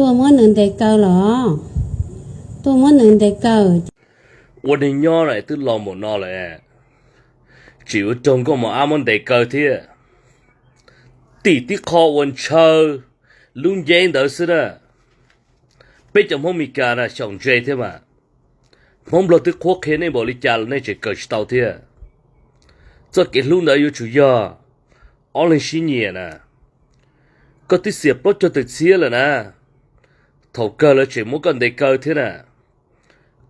Tuaj muab nws ntes kaw los? Tuaj muab nws ntes kaw. Ua neeg nyob na twb laus npaum no lawm, tseem yuav raug nkauj mos ab muab ntes kaw thiab. Tim tib qho uas ntshaw lub nceb ntawd xwb na, peb cov Hmoob Mes Kas na xyaum ntse thiab mas. Hmoob Nplog twb qhuab qhia nej npaum li cas los nej tseem kawm tsis tau thiab. Txoj kev hlub ntawd yuav tsum yog ob leeg sib nyiam na. Koj twb xiam plaub caug tawm txhiab lawm na, thaum kawg lawv tseem muab koj ntes kaw thiab na.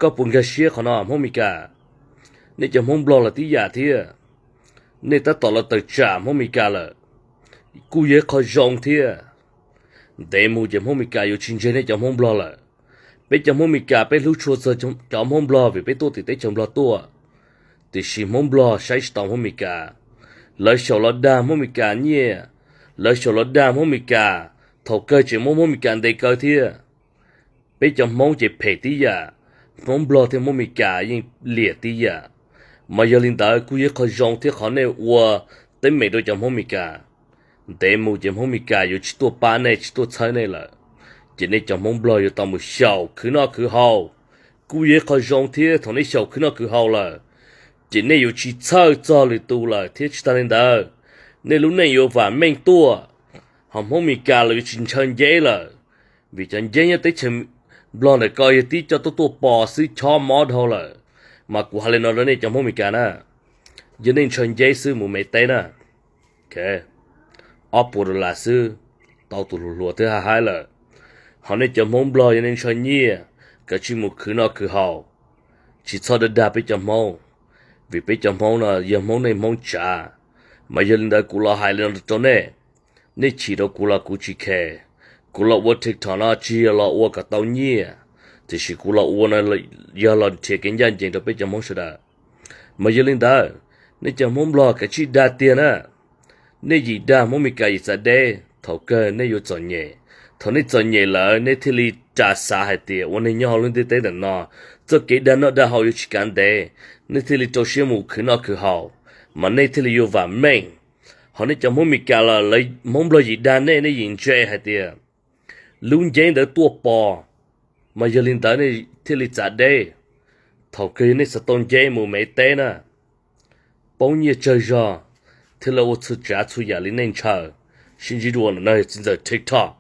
Koj puas nkag siab qhov no Hmoob Mes Kas? Nej cov Hmoob Nplog los tib yam thiab. Nej tab tom los tawm tsam Hmoob Mes Kas lawm, kuj yog ib qho zoo thiab. Ntev mus ces Hmoob Mes Kas yuav tsis ntseeg nej cov Hmoob Nplog lawm. Peb cov Hmoob Mes Kas peb hlub tshua txog cov Hmoob Nplog vim peb tuaj tim teb chaws Nplog tuaj. Tiam sis Hmoob Nplog saib tsis taus Hmoob Mes Kas, lawv xyaum los dag Hmoob Mes Kas nyiaj, lawv xyaum los dag Hmoob Mes Kas, thaum kawg tseem muab Hmoob Mes Kas ntes kaw thiab. Peb cov Hmoob ces phem tib yam, Hmoob Nplog thiab Hmoob Mes Kas yeej liam tib yam. Mas yog li ntawd kuj yog ib qho zoo thiab qhov nej ua teeb meem rau cov Hmoob Mes Kas. Ntev mus ces Hmoob Mes Kas yuav tsis tuaj pab nej tsis tuaj txhawb nej lawm, ces nej cov Hmoob Nplog yuav tau mus xyaum khwv noj khwv haus. Kuj yog ib qho zoo thiab thaum nej xyaum khwv noj khwv haus lawm, ces nej yuav tsis txhawj txog lwm tus lawm thiab tsis tas li ntawd, nej lub neej yuav vam meej tuaj. Ho Hmoob Mes Kas los yuav tsis ntshaw nceb lawm, vim cov nceb nyob teb chaws Nplog ntawm ko yog tib co tuaj tuaj pos xwb chob mob dhau lawm. Mas kuv hais li no rau nej cov Hmoob Mes Kas na, yog nej ntshaw nceb xwb mus Mes teb na, ob puas dollar xwb, tau tus hluas hluas twb haib haib lawm. Ho nej cov Hmoob Nplog yog nej ntshaw nyiaj, kav tsij mus khwv noj khwv haus, tsis txhob dag dag peb cov Hmoob, vim peb cov Hmoob no yog Hmoob neej Hmoob tsav. Mas yog li ntawd kuv los hais li no rau nej, nej chim rau kuv los kuv tsis khes. Kuv los ua TikTok no tsis yog los ua kom tau nyiaj, tiam sis kuv los ua no yog los nrhiav kev ncaj ncees rau peb cov Hmoob sawv daws. Mas yog li ntawd, nej cov Hmoob Nplog kav tsij dag tiag na. Nej yim dag Hmoob Mes Kas yim txav deb, thaum kawg nej yuav txom nyem. Thaum nej txom nyem lawm nej thiaj li ras xav hais tias ua neeg nyob hauv lub ntiaj teb ntawm no, txoj kev dag noj dag haus yuav tsis kav ntev, nej thiaj li rau siab mus khwv noj khwv haus, mas nej thiaj li yuav vam meej. Ho nej cov Hmoob Mes Kas los lawv Hmoob Nplog yim dag nej, nej yim ntse hais tias lub nceb ntawd tuaj pos, mas yog li ntawd nej thiaj li txav deb. Thaum kawg yog nej xav tau nceb mus Mes teb na, poob nyiaj tsawg zog thiaj li ua txhua tsav txhua yam li nej ntshaw. Sib ntsib dua no yog txiv ntxawm TikTok.